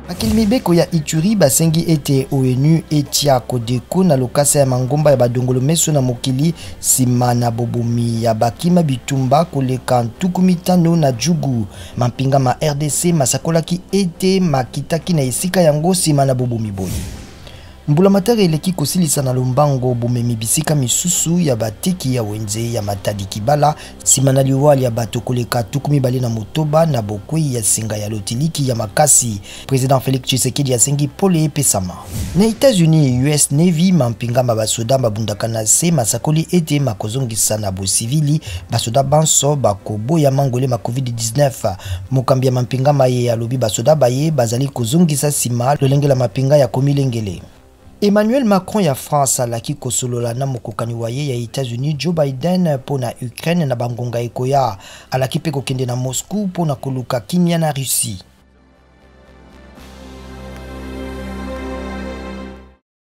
Bakeli mibeko ya Ituri basengi ete ONU etia Codeco na lokasa ya mangomba ya badongolo meso na mokili nsima na bobomi ya bakima bitumba koleka 50 na Djugu. Mampinga ma RDC masakolaki ete makitaki na esika yango nsima na bobomi boye. Mbulamatari eleki kosilisa na lombango bomemi bisika misusu ya bateki ya wenze ya Matadi Kibala nsima na liwa lya bato koleka 26 na bokwei ya singa ya lotiliki ya makasi. President Felix Tshisekedi asengi pole epesama. Na Etats-Unis, US Navy mampinga ma basoda mabundaka na se masakoli ete makozongisa na bosivili basoda banso bakoboya mangwele ma COVID-19. Mokambi ya mampinga maye alobi basoda baye bazali kozongisa nsima lolenge la mapinga ya komilengele. Emmanuel Macron ya France alaki kosolola na mokokani wa ye ya Etats-Unis Joe Biden mpo na Ukraine na bangonga ekoya. Alaki mpe kokende na Moscou mpo na koluka kimia na Russie.